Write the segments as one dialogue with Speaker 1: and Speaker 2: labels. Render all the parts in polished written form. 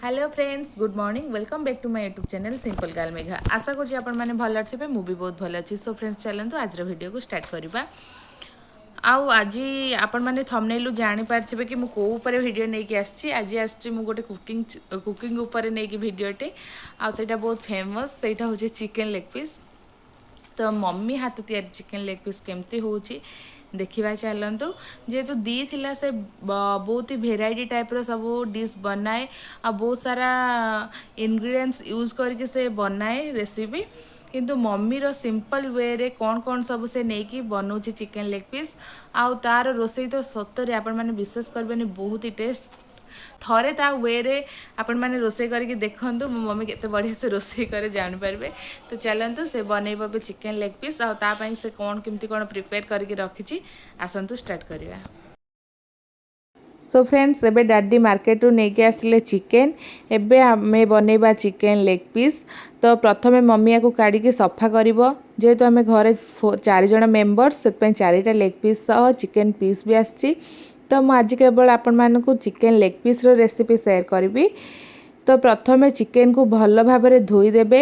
Speaker 1: Hello friends, good morning, welcome back to my YouTube channel Simple Girl Megha. ଆଶା କରୁଛି ଆପଣମାନେ ଭଲ ଥିବେ, ମୁଁ ବି ବହୁତ ଭଲ ଅଛି। ସୋ ଫ୍ରେଣ୍ଡସ୍, ଚାଲନ୍ତୁ ଆଜିର ଭିଡ଼ିଓକୁ ଷ୍ଟାର୍ଟ କରିବା। ଆଉ ଆଜି ଆପଣମାନେ ଥମ୍ବନେଲ୍ରୁ ଜାଣିପାରିଥିବେ କି ମୁଁ କେଉଁ ଉପରେ ଭିଡ଼ିଓ ନେଇକି ଆସିଛି। ଆଜି ଆସିଛି ମୁଁ ଗୋଟେ କୁକିଂ ଉପରେ ନେଇକି ଭିଡ଼ିଓଟେ, ଆଉ ସେଇଟା ବହୁତ ଫେମସ୍। ସେଇଟା ହେଉଛି ଚିକେନ୍ ଲେଗ୍ ପିସ୍। ତ ମମି ହାତ ତିଆରି ଚିକେନ୍ ଲେଗ୍ ପିସ୍ କେମିତି ହେଉଛି, ଦେଖିବା ଚାଲନ୍ତୁ। ଯେହେତୁ ଦି ଥିଲା, ସେ ବହୁତ ହି ଭେରାଇଟି ଟାଇପ୍ର ସବୁ ଡିସ୍ ବନାଏ ଆଉ ବହୁତ ସାରା ଇନଗ୍ରିଡ଼ିଏଣ୍ଟସ୍ ୟୁଜ୍ କରିକି ସେ ବନାଏ ରେସିପି। କିନ୍ତୁ ମମିର ସିମ୍ପଲ୍ ୱେରେ କ'ଣ କ'ଣ ସବୁ ସେ ନେଇକି ବନଉଛି ଚିକେନ୍ ଲେଗ୍ ପିସ୍, ଆଉ ତାର ରୋଷେଇ ତ ସତରେ ଆପଣମାନେ ବିଶ୍ୱାସ କରିବେନି, ବହୁତ ହି ଟେଷ୍ଟ। ଥରେ ତା ୱେରେ ଆପଣମାନେ ରୋଷେଇ କରିକି ଦେଖନ୍ତୁ, ମୋ ମମି କେତେ ବଢ଼ିଆ ସେ ରୋଷେଇ କରେ ଜାଣିପାରିବେ। ତ ଚାଲନ୍ତୁ, ସେ ବନେଇବ ଏବେ ଚିକେନ୍ ଲେଗ୍ ପିସ୍ ଆଉ ତା ପାଇଁ ସେ କ'ଣ କେମିତି କ'ଣ ପ୍ରିପେୟାର କରିକି ରଖିଛି, ଆସନ୍ତୁ ଷ୍ଟାର୍ଟ କରିବା। ସୋ ଫ୍ରେଣ୍ଡସ୍, ଏବେ ଡାଡି ମାର୍କେଟରୁ ନେଇକି ଆସିଲେ ଚିକେନ୍। ଏବେ ଆମେ ବନେଇବା ଚିକେନ୍ ଲେଗ୍ ପିସ୍। ତ ପ୍ରଥମେ ମମି ୟାକୁ କାଢ଼ିକି ସଫା କରିବ। ଯେହେତୁ ଆମେ ଘରେ ଚାରିଜଣ ମେମ୍ବର୍ସ, ସେଥିପାଇଁ ଚାରିଟା ଲେଗ୍ ପିସ୍ ସହ ଚିକେନ୍ ପିସ୍ ବି ଆସିଛି। ତ ମୁଁ ଆଜି କେବଳ ଆପଣମାନଙ୍କୁ ଚିକେନ୍ ଲେଗ୍ ପିସ୍ର ରେସିପି ସେୟାର କରିବି। ତ ପ୍ରଥମେ ଚିକେନ୍କୁ ଭଲ ଭାବରେ ଧୋଇଦେବେ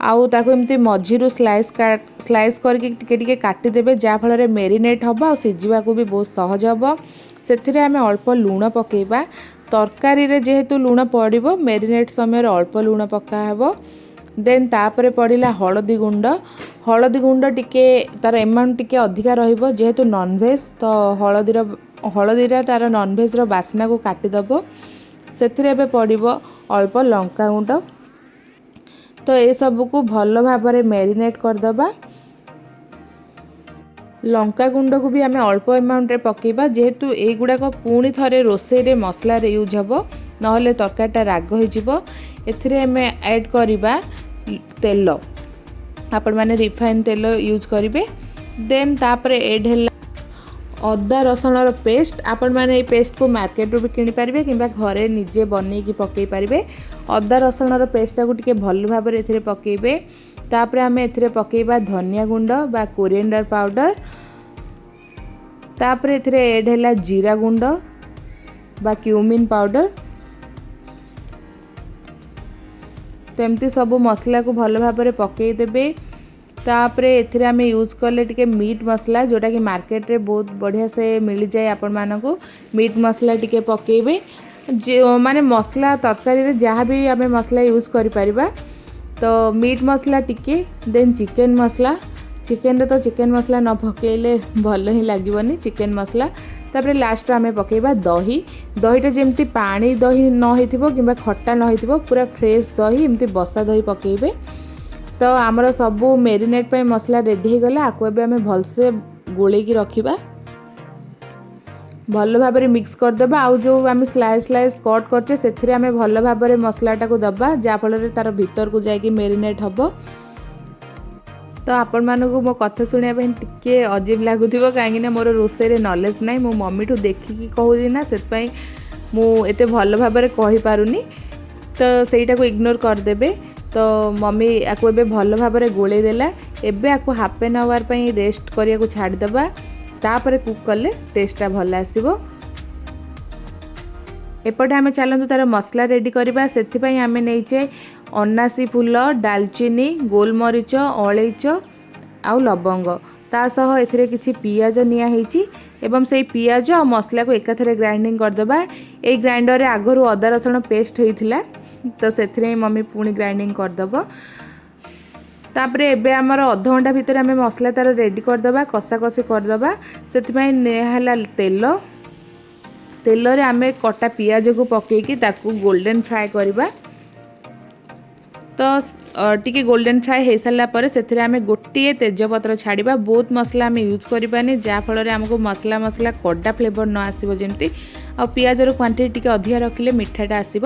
Speaker 1: ଆଉ ତାକୁ ଏମିତି ମଝିରୁ ସ୍ଲାଇସ୍ କରିକି ଟିକେ ଟିକେ କାଟିଦେବେ, ଯାହାଫଳରେ ମେରିନେଟ୍ ହେବ ଆଉ ସିଝିବାକୁ ବି ବହୁତ ସହଜ ହେବ। ସେଥିରେ ଆମେ ଅଳ୍ପ ଲୁଣ ପକାଇବା। ତରକାରୀରେ ଯେହେତୁ ଲୁଣ ପଡ଼ିବ, ମେରିନେଟ୍ ସମୟରେ ଅଳ୍ପ ଲୁଣ ପକା ହେବ। ଦେନ୍ ତାପରେ ପଡ଼ିଲା ହଳଦୀ ଗୁଣ୍ଡ। ହଳଦୀ ଗୁଣ୍ଡ ଟିକେ ତା'ର ଏମାଉଣ୍ଟ ଟିକେ ଅଧିକା ରହିବ, ଯେହେତୁ ନନଭେଜ୍। ତ ହଳଦୀଟା ତା'ର ନନଭେଜ୍ର ବାସ୍ନାକୁ କାଟିଦେବ। ସେଥିରେ ଏବେ ପଡ଼ିବ ଅଳ୍ପ ଲଙ୍କାଗୁଣ୍ଡ। ତ ଏସବୁକୁ ଭଲ ଭାବରେ ମ୍ୟାରିନେଟ୍ କରିଦେବା। ଲଙ୍କା ଗୁଣ୍ଡକୁ ବି ଆମେ ଅଳ୍ପ ଆମାଉଣ୍ଟରେ ପକାଇବା, ଯେହେତୁ ଏଇଗୁଡ଼ାକ ପୁଣି ଥରେ ରୋଷେଇରେ ମସଲାରେ ୟୁଜ୍ ହେବ, ନହେଲେ ତରକାରୀଟା ରାଗ ହେଇଯିବ। ଏଥିରେ ଆମେ ଆଡ଼୍ କରିବା ତେଲ। ଆପଣମାନେ ରିଫାଇନ୍ ତେଲ ୟୁଜ୍ କରିବେ। ଦେନ୍ ତାପରେ ଏଡ଼୍ ହେଲା ଅଦା ରସୁଣର ପେଷ୍ଟ। ଆପଣମାନେ ଏଇ ପେଷ୍ଟକୁ ମାର୍କେଟରୁ ବି କିଣିପାରିବେ କିମ୍ବା ଘରେ ନିଜେ ବନେଇକି ପକାଇ ପାରିବେ। ଅଦା ରସୁଣର ପେଷ୍ଟଟାକୁ ଟିକେ ଭଲ ଭାବରେ ଏଥିରେ ପକାଇବେ। ତାପରେ ଆମେ ଏଥିରେ ପକାଇବା ଧନିଆ ଗୁଣ୍ଡ ବା କୋରିଏଣ୍ଡର ପାଉଡ଼ର। ତାପରେ ଏଥିରେ ଏଡ଼୍ ହେଲା ଜିରା ଗୁଣ୍ଡ ବା କ୍ୟୁମିନ୍ ପାଉଡ଼ର। ତ ଏମିତି ସବୁ ମସଲାକୁ ଭଲ ଭାବରେ ପକାଇଦେବେ। ତାପରେ ଏଥିରେ ଆମେ ୟୁଜ୍ କଲେ ଟିକେ ମିଟ୍ ମସଲା, ଯେଉଁଟାକି ମାର୍କେଟରେ ବହୁତ ବଢ଼ିଆ ସେ ମିଳିଯାଏ ଆପଣମାନଙ୍କୁ। ମିଟ୍ ମସଲା ଟିକେ ପକାଇବେ। ମାନେ ମସଲା ତରକାରୀରେ ଯାହା ବି ଆମେ ମସଲା ୟୁଜ୍ କରିପାରିବା। ତ ମିଟ୍ ମସଲା ଟିକେ, ଦେନ୍ ଚିକେନ୍ ମସଲା। ଚିକେନରେ ତ ଚିକେନ୍ ମସଲା ନ ପକାଇଲେ ଭଲ ହିଁ ଲାଗିବନି ଚିକେନ୍ ମସଲା। ତାପରେ ଲାଷ୍ଟରେ ଆମେ ପକାଇବା ଦହି। ଦହିଟା ଯେମିତି ପାଣି ଦହି ନ ହେଇଥିବ କିମ୍ବା ଖଟା ନ ହେଇଥିବ, ପୁରା ଫ୍ରେଶ୍ ଦହି, ଏମିତି ବସା ଦହି ପକାଇବେ। ତ ଆମର ସବୁ ମେରିନେଟ୍ ପାଇଁ ମସଲା ରେଡ଼ି ହେଇଗଲା। ଆକୁ ଏବେ ଆମେ ଭଲସେ ଗୋଳେଇକି ରଖିବା, ଭଲ ଭାବରେ ମିକ୍ସ କରିଦେବା। ଆଉ ଯେଉଁ ଆମେ ସ୍ଲାଇସ୍ ସ୍ଲାଇସ୍ କଟ୍ କରିଛେ, ସେଥିରେ ଆମେ ଭଲ ଭାବରେ ମସଲାଟାକୁ ଦେବା, ଯାହାଫଳରେ ତା'ର ଭିତରକୁ ଯାଇକି ମେରିନେଟ୍ ହେବ। ତ ଆପଣମାନଙ୍କୁ ମୋ କଥା ଶୁଣିବା ପାଇଁ ଟିକେ ଅଜୀବ ଲାଗୁଥିବ, କାହିଁକିନା ମୋର ରୋଷେଇରେ ନଲେଜ୍ ନାହିଁ। ମୁଁ ମମିଠୁ ଦେଖିକି କହୁଛି ନା, ସେଥିପାଇଁ ମୁଁ ଏତେ ଭଲ ଭାବରେ କହିପାରୁନି। ତ ସେଇଟାକୁ ଇଗ୍ନୋର କରିଦେବେ। ତ ମମି ୟାକୁ ଏବେ ଭଲ ଭାବରେ ଗୋଳେଇ ଦେଲା। ଏବେ ୟାକୁ ହାଫ୍ ଆନ୍ ଆୱାର ପାଇଁ ରେଷ୍ଟ କରିବାକୁ ଛାଡ଼ିଦେବା। ତାପରେ କୁକ୍ କଲେ ଟେଷ୍ଟଟା ଭଲ ଆସିବ। ଏପଟେ ଆମେ ଚାଲନ୍ତୁ ତା'ର ମସଲା ରେଡ଼ି କରିବା। ସେଥିପାଇଁ ଆମେ ନେଇଛେ ଅନାସୀ ଫୁଲ, ଡାଲଚିନି, ଗୋଲମରିଚ, ଅଳେଇଚ ଆଉ ଲବଙ୍ଗ। ତା ସହ ଏଥିରେ କିଛି ପିଆଜ ନିଆ ହେଇଛି ଏବଂ ସେଇ ପିଆଜ ଆଉ ମସଲାକୁ ଏକାଥରେ ଗ୍ରାଇଣ୍ଡିଙ୍ଗ କରିଦେବା। ଏଇ ଗ୍ରାଇଣ୍ଡରରେ ଆଗରୁ ଅଦା ରସୁଣ ପେଷ୍ଟ ହେଇଥିଲା, ତ ସେଥିରେ ହିଁ ମମି ପୁଣି ଗ୍ରାଇଣ୍ଡିଙ୍ଗ କରିଦେବ। ତାପରେ ଏବେ ଆମର ଅଧଘଣ୍ଟା ଭିତରେ ଆମେ ମସଲା ତା'ର ରେଡ଼ି କରିଦେବା, କଷାକଷି କରିଦେବା। ସେଥିପାଇଁ ନିଆ ହେଲା ତେଲ। ତେଲରେ ଆମେ କଟା ପିଆଜକୁ ପକାଇକି ତାକୁ ଗୋଲ୍ଡେନ୍ ଫ୍ରାଏ କରିବା। ତ ଟିକେ ଗୋଲ୍ଡେନ୍ ଫ୍ରାଏ ହେଇସାରିଲା ପରେ ସେଥିରେ ଆମେ ଗୋଟିଏ ତେଜପତ୍ର ଛାଡ଼ିବା। ବହୁତ ମସଲା ଆମେ ୟୁଜ୍ କରିବାନି, ଯାହାଫଳରେ ଆମକୁ ମସଲା ମସଲା କଡ଼ା ଫ୍ଲେଭର୍ ନ ଆସିବ ଯେମିତି। ଆଉ ପିଆଜର କ୍ୱାଣ୍ଟିଟି ଟିକେ ଅଧିକା ରଖିଲେ ମିଠାଟା ଆସିବ।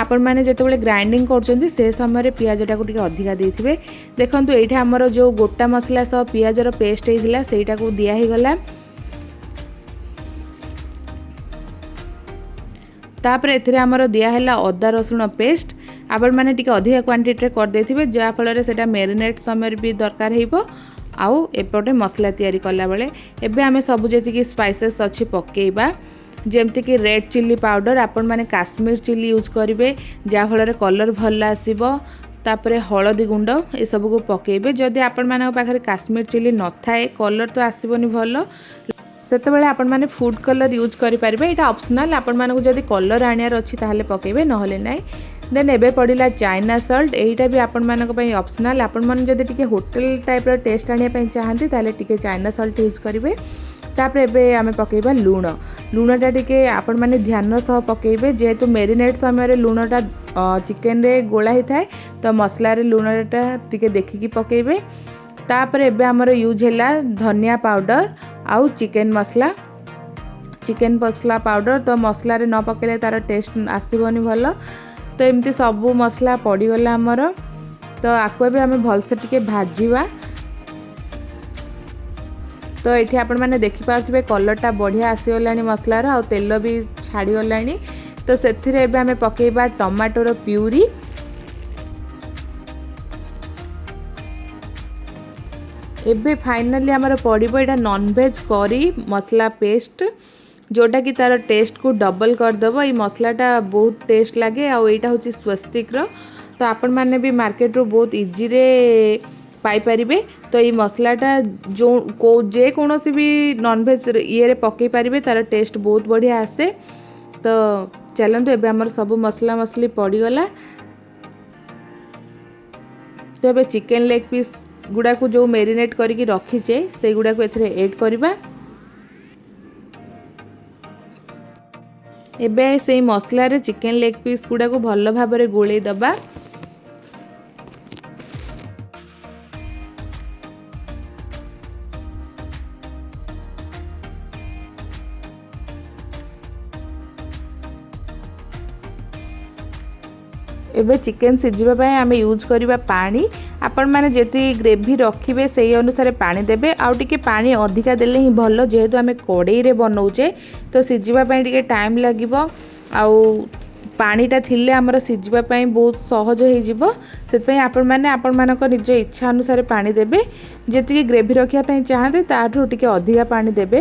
Speaker 1: ଆପଣମାନେ ଯେତେବେଳେ ଗ୍ରାଇଣ୍ଡିଙ୍ଗ କରୁଛନ୍ତି, ସେ ସମୟରେ ପିଆଜଟାକୁ ଟିକେ ଅଧିକା ଦେଇଥିବେ। ଦେଖନ୍ତୁ, ଏଇଠି ଆମର ଯେଉଁ ଗୋଟା ମସଲା ସହ ପିଆଜର ପେଷ୍ଟ ହେଇଥିଲା, ସେଇଟାକୁ ଦିଆ ହେଇଗଲା। ତାପରେ ଏଥିରେ ଆମର ଦିଆହେଲା ଅଦା ରସୁଣ ପେଷ୍ଟ। ଆପଣମାନେ ଟିକେ ଅଧିକା କ୍ୱାଣ୍ଟିଟିରେ କରିଦେଇଥିବେ, ଯାହାଫଳରେ ସେଇଟା ମେରିନେଟ୍ ସମୟରେ ବି ଦରକାର ହେବ ଆଉ ଏପଟେ ମସଲା ତିଆରି କଲାବେଳେ। ଏବେ ଆମେ ସବୁ ଯେତିକି ସ୍ପାଇସେସ୍ ଅଛି ପକାଇବା। ଯେମିତିକି ରେଡ଼୍ ଚିଲି ପାଉଡ଼ର, ଆପଣମାନେ କାଶ୍ମୀର ଚିଲି ୟୁଜ୍ କରିବେ, ଯାହାଫଳରେ କଲର୍ ଭଲ ଆସିବ। ତାପରେ ହଳଦୀ ଗୁଣ୍ଡ, ଏସବୁକୁ ପକାଇବେ। ଯଦି ଆପଣମାନଙ୍କ ପାଖରେ କାଶ୍ମୀର ଚିଲି ନଥାଏ, କଲର୍ ତ ଆସିବନି ଭଲ, ସେତେବେଳେ ଆପଣମାନେ ଫୁଡ଼୍ କଲର୍ ୟୁଜ୍ କରିପାରିବେ। ଏଇଟା ଅପସନାଲ୍। ଆପଣମାନଙ୍କୁ ଯଦି କଲର୍ ଆଣିବାର ଅଛି ତାହେଲେ ପକାଇବେ, ନହେଲେ ନାହିଁ। ଦେନ୍ ଏବେ ପଡ଼ିଲା ଚାଇନା ସଲ୍ଟ। ଏଇଟା ବି ଆପଣମାନଙ୍କ ପାଇଁ ଅପସନାଲ୍। ଆପଣମାନେ ଯଦି ଟିକେ ହୋଟେଲ ଟାଇପ୍ର ଟେଷ୍ଟ ଆଣିବା ପାଇଁ ଚାହାନ୍ତି, ତାହେଲେ ଟିକେ ଚାଇନା ସଲ୍ଟ ୟୁଜ୍ କରିବେ। ତାପରେ ଏବେ ଆମେ ପକାଇବା ଲୁଣ। ଲୁଣଟା ଟିକେ ଆପଣମାନେ ଧ୍ୟାନ ସହ ପକାଇବେ, ଯେହେତୁ ମେରିନେଟ୍ ସମୟରେ ଲୁଣଟା ଚିକେନରେ ଗୋଳା ହେଇଥାଏ, ତ ମସଲାରେ ଲୁଣଟା ଟିକେ ଦେଖିକି ପକାଇବେ। ତାପରେ ଏବେ ଆମର ୟୁଜ୍ ହେଲା ଧନିଆ ପାଉଡ଼ର ଆଉ ଚିକେନ୍ ମସଲା, ଚିକେନ୍ ମସଲା ପାଉଡ଼ର। ତ ମସଲାରେ ନ ପକାଇଲେ ତା'ର ଟେଷ୍ଟ ଆସିବନି ଭଲ। ତ ଏମିତି ସବୁ ମସଲା ପଡ଼ିଗଲା ଆମର। ତ ଆକୁ ଏବେ ଆମେ ଭଲସେ ଟିକେ ଭାଜିବା। ତ ଏଠି ଆପଣମାନେ ଦେଖିପାରୁଥିବେ, କଲର୍ଟା ବଢ଼ିଆ ଆସିଗଲାଣି ମସଲାର ଆଉ ତେଲ ବି ଛାଡ଼ିଗଲାଣି। ତ ସେଥିରେ ଏବେ ଆମେ ପକାଇବା ଟମାଟୋର ପ୍ୟୁରି। ଏବେ ଫାଇନାଲି ଆମର ପଡ଼ିବ ଏଇଟା ନନଭେଜ୍ କରି ମସଲା ପେଷ୍ଟ, ଯେଉଁଟାକି ତା'ର ଟେଷ୍ଟକୁ ଡବଲ୍ କରିଦେବ। ଏଇ ମସଲାଟା ବହୁତ ଟେଷ୍ଟ ଲାଗେ ଆଉ ଏଇଟା ହେଉଛି ସ୍ୱସ୍ତିକର। ତ ଆପଣମାନେ ବି ମାର୍କେଟରୁ ବହୁତ ଇଜିରେ ପାଇପାରିବେ। ତ ଏଇ ମସଲାଟା ଯେଉଁ କେଉଁ ଯେକୌଣସି ବି ନନଭେଜ୍ ଇଏରେ ପକାଇ ପାରିବେ, ତା'ର ଟେଷ୍ଟ ବହୁତ ବଢ଼ିଆ ଆସେ। ତ ଚାଲନ୍ତୁ, ଏବେ ଆମର ସବୁ ମସଲା ମସଲି ପଡ଼ିଗଲା। ତ ଏବେ ଚିକେନ୍ ଲେଗ୍ ପିସ୍ ଗୁଡ଼ାକୁ ଯେଉଁ ମେରିନେଟ୍ କରିକି ରଖିଛେ, ସେଇଗୁଡ଼ାକୁ ଏଥିରେ ଏଡ଼୍ କରିବା। ଏବେ ସେଇ ମସଲାରେ ଚିକେନ୍ ଲେଗ୍ ପିସ୍ ଗୁଡ଼ାକୁ ଭଲ ଭାବରେ ଗୋଳେଇ ଦେବା। ଏବେ ଚିକେନ୍ ସିଝିବା ପାଇଁ ଆମେ ୟୁଜ୍ କରିବା ପାଣି। ଆପଣମାନେ ଯେତିକି ଗ୍ରେଭି ରଖିବେ, ସେଇ ଅନୁସାରେ ପାଣି ଦେବେ। ଆଉ ଟିକେ ପାଣି ଅଧିକା ଦେଲେ ହିଁ ଭଲ, ଯେହେତୁ ଆମେ କଡ଼େଇରେ ବନଉଛେ, ତ ସିଝିବା ପାଇଁ ଟିକେ ଟାଇମ୍ ଲାଗିବ ଆଉ ପାଣିଟା ଥିଲେ ଆମର ସିଝିବା ପାଇଁ ବହୁତ ସହଜ ହେଇଯିବ। ସେଥିପାଇଁ ଆପଣମାନେ ଆପଣମାନଙ୍କ ନିଜ ଇଚ୍ଛା ଅନୁସାରେ ପାଣି ଦେବେ। ଯେତିକି ଗ୍ରେଭି ରଖିବା ପାଇଁ ଚାହାନ୍ତି, ତାଠୁ ଟିକେ ଅଧିକା ପାଣି ଦେବେ।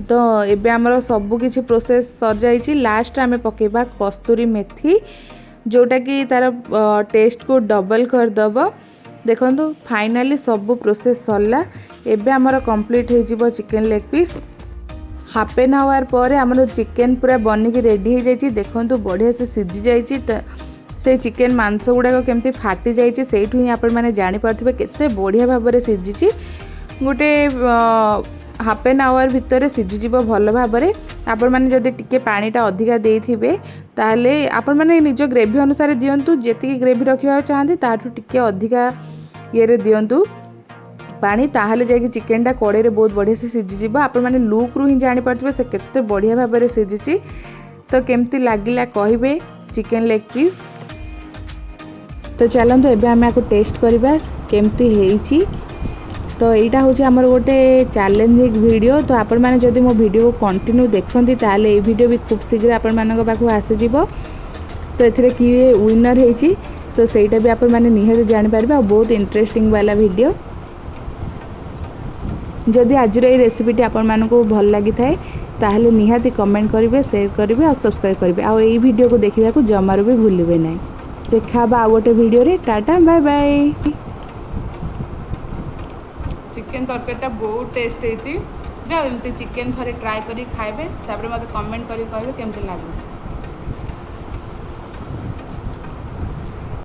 Speaker 1: ତ ଏବେ ଆମର ସବୁ କିଛି ପ୍ରୋସେସ୍ ସରିଯାଇଛି। ଲାଷ୍ଟ ଆମେ ପକାଇବା କସ୍ତୁରୀ ମେଥି, ଯେଉଁଟାକି ତା'ର ଟେଷ୍ଟକୁ ଡବଲ୍ କରିଦେବ। ଦେଖନ୍ତୁ, ଫାଇନାଲି ସବୁ ପ୍ରୋସେସ୍ ସରିଲା। ଏବେ ଆମର କମ୍ପ୍ଲିଟ୍ ହେଇଯିବ chicken leg piece. Half N hour ପରେ ଆମର ଚିକେନ୍ ପୁରା ବନିକି ରେଡ଼ି ହେଇଯାଇଛି। ଦେଖନ୍ତୁ, ବଢ଼ିଆ ସେ ସିଝି ଯାଇଛି। ସେଇ ଚିକେନ୍ ମାଂସ ଗୁଡ଼ାକ କେମିତି ଫାଟି ଯାଇଛି, ସେଇଠୁ ହିଁ ଆପଣମାନେ ଜାଣିପାରୁଥିବେ କେତେ ବଢ଼ିଆ ଭାବରେ ସିଝିଛି। ଗୋଟେ ହାଫ୍ ଏନ୍ ଆୱାର ଭିତରେ ସିଝିଯିବ ଭଲ ଭାବରେ। ଆପଣମାନେ ଯଦି ଟିକେ ପାଣିଟା ଅଧିକା ଦେଇଥିବେ, ତାହେଲେ ଆପଣମାନେ ନିଜ ଗ୍ରେଭି ଅନୁସାରେ ଦିଅନ୍ତୁ। ଯେତିକି ଗ୍ରେଭି ରଖିବାକୁ ଚାହାନ୍ତି, ତାଠୁ ଟିକେ ଅଧିକା ଇଏରେ ଦିଅନ୍ତୁ ପାଣି, ତାହେଲେ ଯାଇକି ଚିକେନଟା କଡ଼େଇରେ ବହୁତ ବଢ଼ିଆ ସେ ସିଝିଯିବ। ଆପଣମାନେ ଲୁକ୍ରୁ ହିଁ ଜାଣିପାରୁଥିବେ ସେ କେତେ ବଢ଼ିଆ ଭାବରେ ସିଝିଛି। ତ କେମିତି ଲାଗିଲା କହିବେ ଚିକେନ୍ ଲେଗ୍ ପିସ୍। ତ ଚାଲନ୍ତୁ, ଏବେ ଆମେ ଆକୁ ଟେଷ୍ଟ କରିବା କେମିତି ହେଇଛି। ତ ଏଇଟା ହେଉଛି ଆମର ଗୋଟେ ଚ୍ୟାଲେଞ୍ଜିଂ ଭିଡ଼ିଓ। ତ ଆପଣମାନେ ଯଦି ମୋ ଭିଡ଼ିଓକୁ କଣ୍ଟିନ୍ୟୁ ଦେଖନ୍ତି, ତାହେଲେ ଏଇ ଭିଡ଼ିଓ ବି ଖୁବ୍ ଶୀଘ୍ର ଆପଣମାନଙ୍କ ପାଖକୁ ଆସିଯିବ। ତ ଏଥିରେ କିଏ ୱିନର୍ ହେଇଛି, ତ ସେଇଟା ବି ଆପଣମାନେ ନିହାତି ଜାଣିପାରିବେ ଆଉ ବହୁତ ଇଣ୍ଟରେଷ୍ଟିଂ ବାଲା ଭିଡ଼ିଓ। ଯଦି ଆଜିର ଏଇ ରେସିପିଟି ଆପଣମାନଙ୍କୁ ଭଲ ଲାଗିଥାଏ, ତାହେଲେ ନିହାତି କମେଣ୍ଟ କରିବେ, ସେୟାର କରିବେ ଆଉ ସବସ୍କ୍ରାଇବ୍ କରିବେ। ଆଉ ଏଇ ଭିଡ଼ିଓକୁ ଦେଖିବାକୁ ଜମାରୁ ବି ଭୁଲିବେ ନାହିଁ। ଦେଖା ହେବା ଆଉ ଗୋଟେ ଭିଡ଼ିଓରେ। Tata, bye bye. ଚିକେନ୍ ତରକାରୀଟା ବହୁତ ଟେଷ୍ଟ ହେଇଛି। ଆଉ ଏମିତି ଚିକେନ୍ ଥରେ ଟ୍ରାଏ କରିକି ଖାଇବେ, ତାପରେ ମୋତେ କମେଣ୍ଟ କରିକି କହିବେ କେମିତି ଲାଗୁଛି।